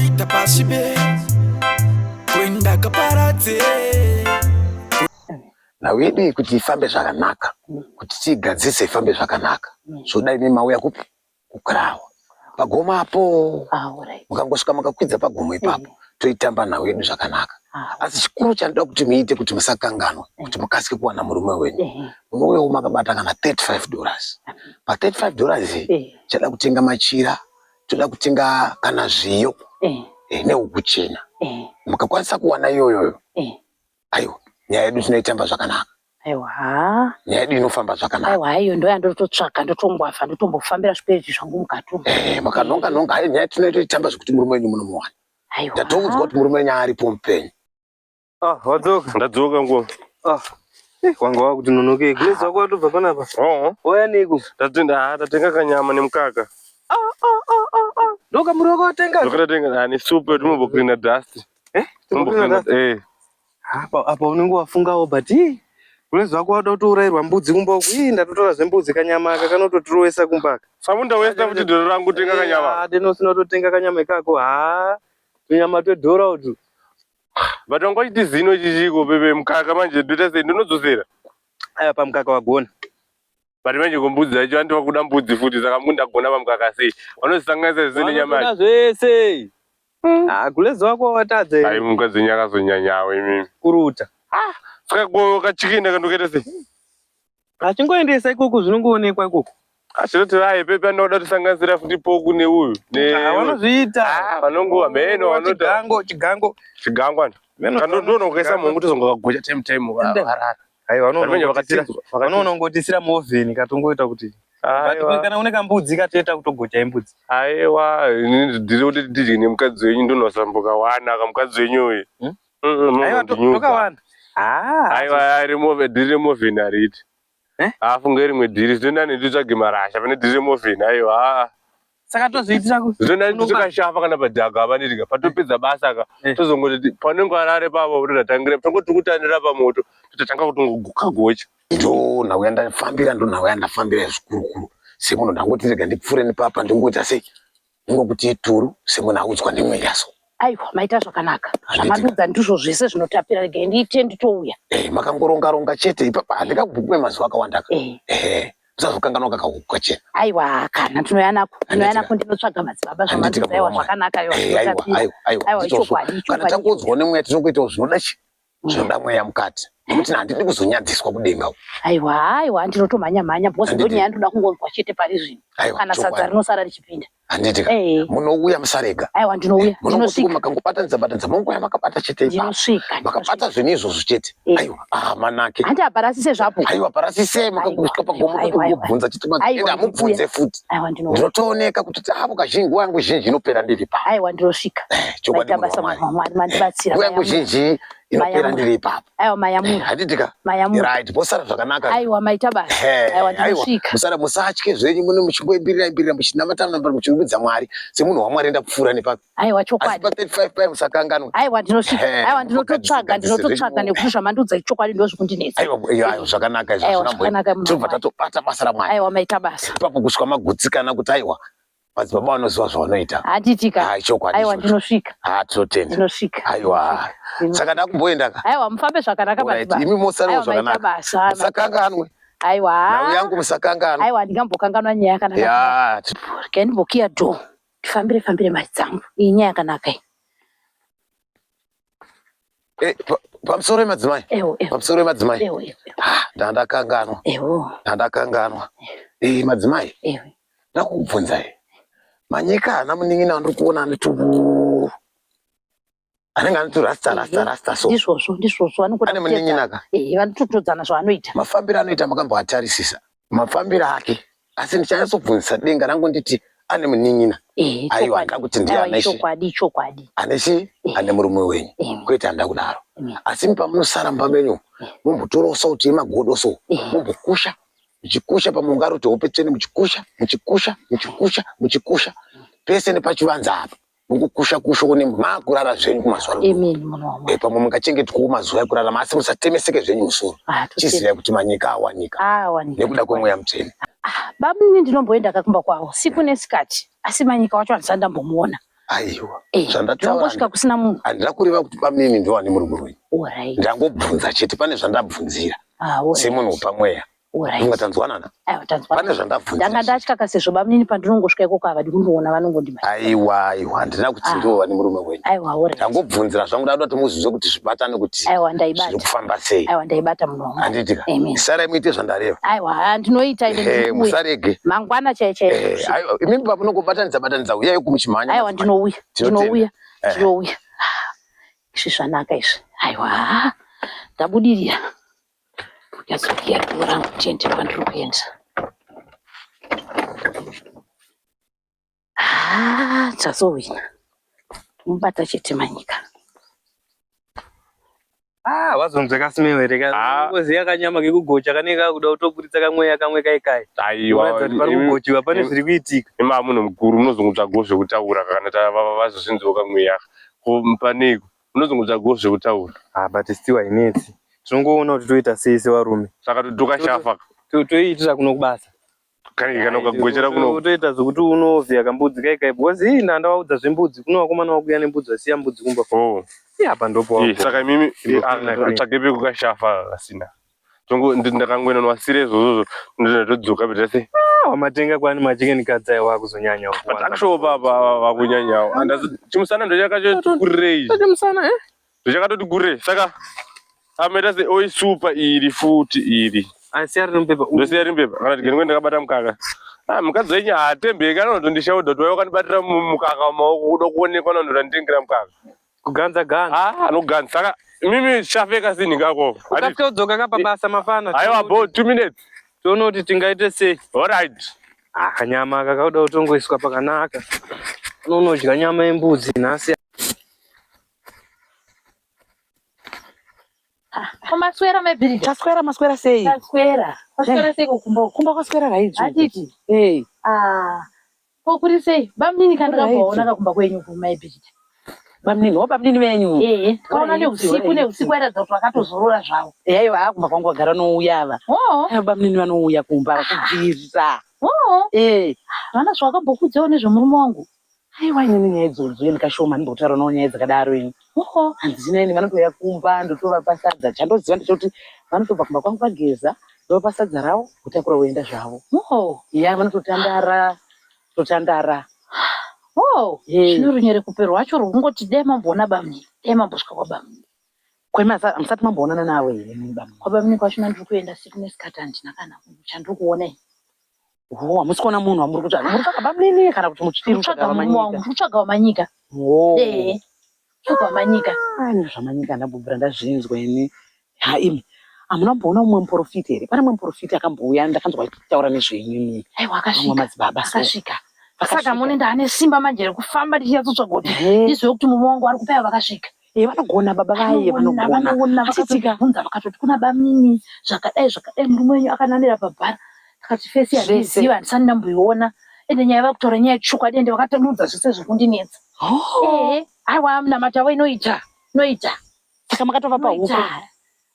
Kungoita pasvibe kuenda kaparadze. Nhau yedu iyi kuti ifambe zvakanaka, kuti tiigadzise ifambe zvakanaka, zvoda imi mauya kupi? Kukurawa pagomo apo. Ah, alright. Mukangosvika makakwidza pagomo ipapo, toitamba nhau yedu zvakanaka. Ah, Asi chikuru chandoda kuti muite kuti musakanganwa, kuti mukasike kuwana murume wenyu, munouyawo makabata kana $35. Pa $35 iyi chada kutenga machira, toda kutenga kana zviyo nehuku chena. Mukakwanisa kuwana iyoyoyo, aiwa, nyaya yedu tinoitamba zvakanaka. Aiwa, haa. Nyaya yedu inofamba zvakanaka. Aiwa, iyo ndo yandototsvaka, ndotongwavha, ndotombofambira zvikwereti zvangu mukati umu. Makanonga nonga, hayi, nyaya tinoitamba zvekuti murume wenyu munomuwana. Aiwa. Ndatoudzwa kuti murume wenyu aripo mupenyu. Ah, wadzoka. Ndadzoka nguva. Ah. Wanga wakuti nonokei. Kulezi wako watobva panapa. Oh. Waya neko. Tatenga, ah, tatenga kanyama nemukaka. Ah, ah, ah, ah, ah. Ndoka muri wako watenga. Ndoka tatenga, ah, ne soup yedu clean dust. Eh? Tumbo clean dust. Eh. Apa apa unenge wafungawo but ii. Kulezi wako wada kutourayirwa mbudzi kumba uku. Ii, ndatotora zvembudzi kanyama aka kanototirowesa kumba aka. Samunda westa futi dhora rangu tenga kanyama. Ah, deno usina kutotenga kanyama ikako. Ha. Tunyama twedhora utu. But wanga uchiti zino chichiko pepe mukaka manje ndoita sei, ndinodzosera. Aya pamukaka wagona. But manje kumbudzi dzacho anti vakuda mbudzi futi, saka mundagona pamukaka sei? Vanozisanganisa zvese nenyama yacho. Zvese. Ah, kulezi wako watadza. Ai, mukadzi wenyu akazonyanyawo imimi. Kuruta. Ah, saka kachicken kandokaita sei? Achingoendesa ikoko zvinongoonekwa ikoko. Achitoti vaye pepe anoda kutisanganisira futi poku neuyu. Ah, vanozviita. Ah, vanongova mheno vanoita. Chigango, chigango. Chigango ano. Kandondoona mungu tozongokagocha time time varara. Aiwa, vanoona vanoona muoven katongoita kuti. Aiwa. Kana une kambudzi katoita kutogocha imbudzi. Aiwa, inini ndiri kuti ndidye nemukadzi wenyu ndonosamboka wana kamukadzi wenyu uyu. Aiwa, tokawana. Ah. Aiwa, remove dhiri removen hariti. Afunge rimwe dhiri zvinoenda nditsvage marasha pane dhiri removen, aiwa. Saka tozviitira ku Zvinoenda nditsvakashafa kana padhaga apa ndidya patopedza basa ka tozongoti panenge arare pavo totatangira tongoti kutanira pamoto tototanga kutongoguka gocha. Ndo nhau yandafambira, ndo nhau yandafambira zvikurukuru. Semunhu ndangoti rega ndipfuure nepapa ndingoita sei, ndingokuti turu semunhu audzwa nemweya so. Aiwa, maita zvakanaka. Zvamandiudza ndizvo zvese zvinotapira, regai ndiite nditouya. Makangoronga ronga chete ipapa handingakubhukume mazuva akawanda ka. Musazokanganwa kakahuku kachena. Aiwa, kana ndinouya nako, ndinouya nako ndinotsvaga madzibaba zvamandiudza, aiwa zvakanaka, aiwa zvinotapira. Aiwa, aiwa, aiwa, ichokwadi, Kana tangodzwa nemweya tinongoitawo zvinoda chi zvinoda mweya mukati. Nekuti handidi kuzonyadziswa kudenga uku. Aiwa, aiwa, ndinotomhanya mhanya because ndonyaya ndoda kungonzwa chete pari zvino. Kana sadza rinosara richipinda. Handiti ka. Munouya musarega. Aiwa, ndinouya. Ndinongosvika makangobatanidza batanidza mongoya makabata chete ipapo. Ndinosvika. Makabata zvinhu izvozvo chete. Aiwa, ah, manake. Handi aparasise zvapo. Aiwa, parasise makangosvika pagomo totongobvunza chete. Ende hamubvunze futi. Aiwa, ndinouya. Ndinotooneka kuti avo kazhinji nguva yangu zhinji inopera ndiri ipapo. Aiwa, ndinosvika. Chokwadi Maita basa munhu waMwari. Mwari mandibatsira. Nguva yangu zhinji inopera ndiri ipapo. Aiwa, mayamura. Handiti ka? Mayamura. Right, posara zvakanaka. Aiwa, maita basa. Aiwa, ndinosvika. Musara musatye zvenyu mune muchingoimbirira imbirira muchinamata namata muchirumbidza Mwari semunhu waMwari ndapfuura nepapi. Aiwa, chokwadi. Asi pa 35 pai musakanganwe. Aiwa, ndinosvika. Aiwa, ndinototsvaga, ndinototsvaga nekuti zvamandiudza ichokwadi ndozvikundinetsa. Aiwa, aiwa, zvakanaka izvo. Aiwa, zvakanaka munhu Tobva waMwari. tatobata basa raMwari. Aiwa, maita basa. Ipapo kusvika magutsikana kuti aiwa madzibaba vanoziva zvavanoita. Handiti ka? Hai, chokwadi. Aiwa, ndinosvika. Ah, tinotenda. Ndinosvika. Aiwa. Saka ndakumboenda ka? Aiwa, mufambe zvakanaka madzibaba. Imi mosarewo Aiwa, maita zvakanaka. basa. Musakanganwe. Aiwa. Nhau yangu musakanganwe. Aiwa, ndingambokanganwa nyaya yakanaka. Ya. Regai ndimbokiya door. Ndifambire fambire mari dzangu. Iyi nyaya yakanaka iyi. Pamusoro yemadzimai. Ewo, ewo. Pamusoro yemadzimai. Ewo, ewo. Ah, ndandakanganwa. Ewo. Ndandakanganwa. Madzimai. Ewo. Ndakubvunzai. Manyika haana munin'ina wandiri kuona ane tubu anenge ane rasta rasta rasta so. Ndizvozvo, ndizvozvo vanokuda Ane munin'ina ka? Vanototodzana zvavanoita. Mafambiro anoita makamboatarisisa. Mafambiro ake. Asi ndichanyatsobvunzisa denga rangu nditi ane munin'ina. Aiwa, ndakuti ndiye ane chi. Chokwadi, chokwadi. Ane chi? Ane murume wenyu. Kwete handa kudaro. Asi pamunosara mumba menyu mumbotorawo sauti yemagodo so. Mumbokusha. Muchikusha pamwe ungati hope tsvene muchikusha, muchikusha, muchikusha, muchikusha. Pese nepachivanze apa. Mukukusha kusha kune makurara zvenyu kumazuva ano. Amen, munhu waMwari. Pamwe mungachengetwawo mazuva ekurarama asi musatemeseke zvenyu musoro. Chizivai kuti manyika awanika. Awanika. Nekuda kwemweya mutsvene. Ah, bamunini ndinomboenda kakumba kwavo siku nesikati asi manyika wacho handisati ndambomuona. Aiwa. Eh, Zvandataura ndongosvika kusina munhu. Handina kureva kuti bamnini ndiwane murume wenyu. Alright. Ndangobvunza chete pane zvandabvunzira. Ah, alright. Semunhu wepamweya. Alright. Funga tanzwanana. Aiwa tanzwanana. Pane zvandabvunzira. Ndanga ndatya ka sezvo bamnini pandinongosvika ikoko havadi kundiona vanongondimhanya. Aiwa aiwa handina kuti Ah. ndiwo vane murume wenyu. Aiwa alright. Ndangobvunzira zvangu ndada kuti muzvinzwe kuti zvibatane kuti Aiwa ndaibata. zviri kufamba sei. Aiwa ndaibata munhu wangu. Handiti ka. Amen. Sarai muite zvandareva. Aiwa ah, ndinoita ende Eh, ndinouya. musarege. Mangwana chaiye chaiye. Eh, aiwa imimi pamunongobatanidza batanidza uyai kumuchimhanya. Aiwa ndinouya. Tinotenda. Ndinouya. Eh. Ndinouya. Ah, Izvi zvanaka izvi. Aiwa ndabudirira. Ndinyatsodya rudo rangu tiende kwandiri kuenda. Ah, tazowina. Mubata chete manyika. Ah, wazonzwa kasimeo here ka? Ah. Ungoziya kanyama kekugocha kanenge kakuda kutoburitsa kamweya kamwe kai kai. Aiwa. Kuratidza kuti pari kugochiwa pane zviri kuitika. Imi munhu mukuru munozongotsvagawo zvekutaura kana vazozvinzwawo kamweya aka. Ko paneiko? Munozongotsvagawo zvekutaura. Ah, but still hainetsi. Tinongoona kuti toita sei sevarume. Saka tokashafa. Toiitira kuno kubasa. Kana ukagochera kuno. Toita zvekuti unovhiya kambudzi kai kai because ii ndandawaudza zvembudzi kuno vakomana vakuuya nembudzi vasiya mbudzi kumba. Oh. Ii apa ndopo. Ii, saka imimi tsvage pekukashafa kasina. Tongo ndakangoenda nowasire izvozvo ndotodzoka peta sei. Ah, wamatenga kwani machicken cuts ayo wakuzonyanya But actually baba vakunyanyawo. Andazi chimusana ndochakatokurirei. Chimusana eh? Ndochakatoti kurei. Saka amaita se oi super iri futi iri. Asi ari mupepa. Ndosiya riri mupepa kana kuti ndakabata mukaka. Ah mukadzi wenyu haatembeki anotondishaudha kuti waiva wakandibatira mukaka mumaoko kuda kuonekwa anondotanditengera mukaka. Kuganza ganza. Ah anoganza. Saka mimi shafe kasini kako. Ukasike kudzoka ka pabasa mafana. Aiwa bo 2 minutes. Tione kuti tingaite sei. Alright. Ah kanyama aka kauda kutongoiswa pakanaka. Unonodya nyama yembudzi nhasi. Maswera maibhirija. Taswera maswera sei? Taswera. Maswera sei kumba uko? Kumba kwaswera right. Hatiti. Eh. Ah. Ko kuri sei? Bamnini kana ndakaona kakumba kwenyu ku maibhirija. Bamnini, wo bamnini venyu. Eh, kaona neusiku neusiku airatidza kuti vakatozorora zvavo. Eh, aiwa kumba kwangu vagara vanouya ava. Oh. Aiwa bamnini vanouya kumba vakubvira. Oh. Eh. Vana zvawakambokudzawo nezvemurume wangu. Aiwa inini nyaya idzodzo ini kashoma ndimbotaura nawo nyaya dzakadaro ini. Oh. Handina ini vanotouya kumba ndotovapa sadza. Chandoziva ndechekuti vanotobva kumba kwangu vageza ndovapa sadza ravo votakura voenda zvavo. Oh. Ya vanototandara totandara. Oh. Eh. Zvino runyerekupe rwacho rwungoti dai mamboona bamnini. Dai mambosvika kwabamnini. Kwemasa musati mamboonana navo here imi bamnini? Kwabamnini kwacho ndiri kuenda siku nesikati handina kana chandiri kuona ini. Oh, hamusi kuona munhu wamuri kutsvaga. Muri kutsvaga bamnini kana kuti muchiri Ndikutsvaga kutsvaga murume wangu, vamanyika? ndikutsvaga wamanyika. Oh. Eh. Kutsvaga wamanyika. Ah, ini zvamanyika ndambobvira ndazvinzwa ini. Ha imi. Hamuna kumboona mumwe muporofita here? Pane mumwe muporofita akambouya ndakanzwa achitaura nezvenyu imi. Aiwa Vamwe akasvika. madzibaba so. Akasvika. Saka Vakasvika. mune ndaane simba manje rekufamba ndichinyatsotsvaga kuti Ehe. ndizive kuti murume wangu ari kupi vakasvika. Eh, vanogona baba vaye Vanoona, vanogona. vanoona Atitika. vakatobvunza vakatoti kuna bamnini zvakadai zvakadai murume wenyu akanamira pabhara. Akati fesi Zvese. handiziva handisati ndamboiona. Ende nyaya vakutaura nyaya yechokwadi ende vakatondiudza zvese zvekundinetsa. Oh. Ehe, aiwa minamato yavo inoita, inoita. Saka makatovapa huku. Inoita.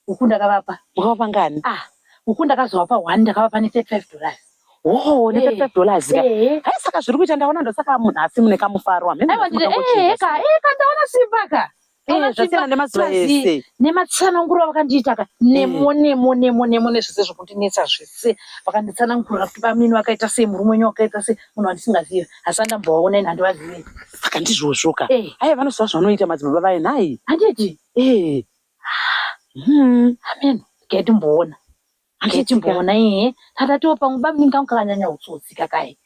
Huku ndakavapa. Makavapa ngani? Ah, huku ndakazovapa one ndakavapa ne 35 dollars. Oh, ne Eh. 35 dollars ka. Ehe. Hai saka zviri kuita ndaona ndosaka munhu asi mune kamufaro hameno. Aiwa ndine eh ka, eh ka ndaona simba ka. Ndaona Eh, zvasiyana simba. nemazuva Plus, ese. Nematsananguro avakandiita ka. Nemo nemo nemo nemo nezvese zvekundinetsa zvese. Vakanditsanangurira kuti bamnini vakaita sei, murume wenyu wakaita sei, munhu wandisingazivi. Asi andambovaona ini handivazivi. Saka ndizvozvo ka. Eh. Aiwa vanoziva zvavanoita madzibaba vaye nhai. Handiti? Eh. Amen. Regai timboona. Regai timboona iye. Tandatiwo pamwe bamnini kangu kakanyanya utsotsi kakai.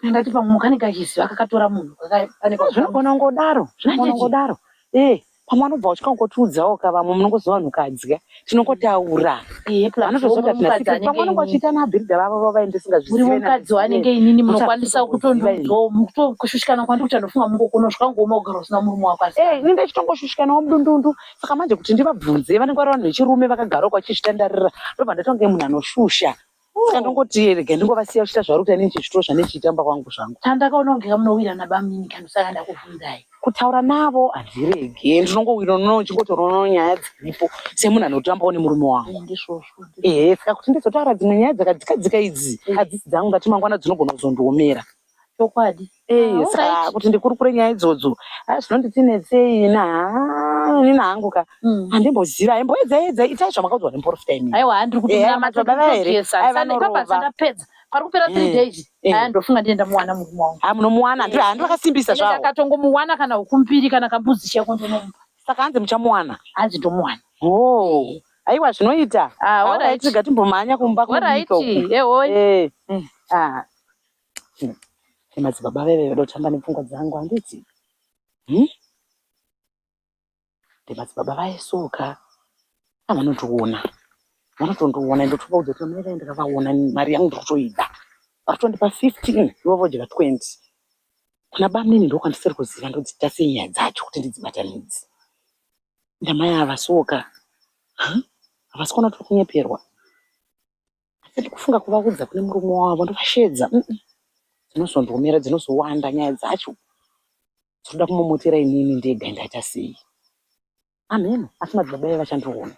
Ndati pamwe kanenge kachiziva kakatora munhu pane Zvinogona kungodaro. Zvinogona kungodaro. Eh, pamwe anobva utya kungotiudzawo ka vamwe munongoziva vanhukadzi ka. Tinongotaura. Eh, plus Vanotoziva kuti hatina mukadzi secret. anenge Pamwe anonge inini. achiita nabhiridha vavo vavaye Muri ndisingazvizive. mukadzi wanenge inini munokwanisa kutondiudzawo kushushikana kwandiri kuti andofunga mungokona zvakangooma kugara usina murume wako asi. Eh, ini ndachitongoshushikanawo mudundundu. Saka manje kuti ndivabvunze vanenge vari vanhu vechirume vakagara uko vachizvitandarira. Ndobva ndaita kunge munhu anoshusha. Saka ndongoti rega ndingovasiya vachiita zvavari kuita inini chizvitoro zvandichiita mumba kwangu zvangu. Chandakaona kunge kamunowirana bamnini kani saka ndakubvunzai. Kutaura navo handirege ndinongowirana ndichingotorawo nyaya dziripo semunhu anotambawo nemurume wangu. Eh, ndizvozvo. Ehe, saka kuti ndizotaura dzimwe nyaya dzakadzika dzika idzi hadzisi dzangu ndati mangwana dzinogona kuzondiomera. Chokwadi. Eh, Ah, saka alright. kuti ndikurukure nyaya idzodzo ah, zvinonditsinetsei ina inini hangu ka handimboziva imboedza edza itai zvamakaudzwa nemuprofita imi Aiwa handiri Eh, kutomira madzibaba vahere. Ai, matokugesa. Ipapa vanorova. sandapedza. Pari kupera 3 Eh, days. eh. Aya ndofunga ndiye ndamuwana murume wangu. ha munomuwana handi handi vakasimbisa Ine zvavo ndakatongomuwana kana huku mbiri kana kambudzi chako ndonomupa. saka hanzi muchamuwana Hanzi ndomuwana. o aiwa zvinoita Ah, Alright, alright. rega timbomhanya kumba Alright. kunobika uku. Ehoi. Eh, ah. Madzibaba veve vada kutamba nepfungwa dzangu handiti? Hmm? Ndemadzibaba vaisoka avanotoona vanotondiona ndotovaudza kuti mai vai ndakavaona mari yangu ndiri kutoida vakutondipa 15 ivo vodya 20 kuna bamunini ndokwandisiri kuziva ndodziita sei nyaya dzacho kuti ndidzibatanidze ndamai ava soka havasi kuona kuti kunyeperwa asi ndikufunga kuvaudza kune murume wavo ndovashedza dzinozondiomera dzinozowanda nyaya dzacho dzinoda kumomotera inini ndega ndaita sei ameno asi madzibaba iye vachandiona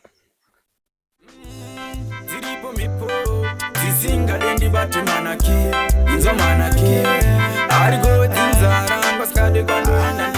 Dziripo mhepo dzisingade ndibate manake inzwa manake ariko dzinzara pasikade kwandoenda.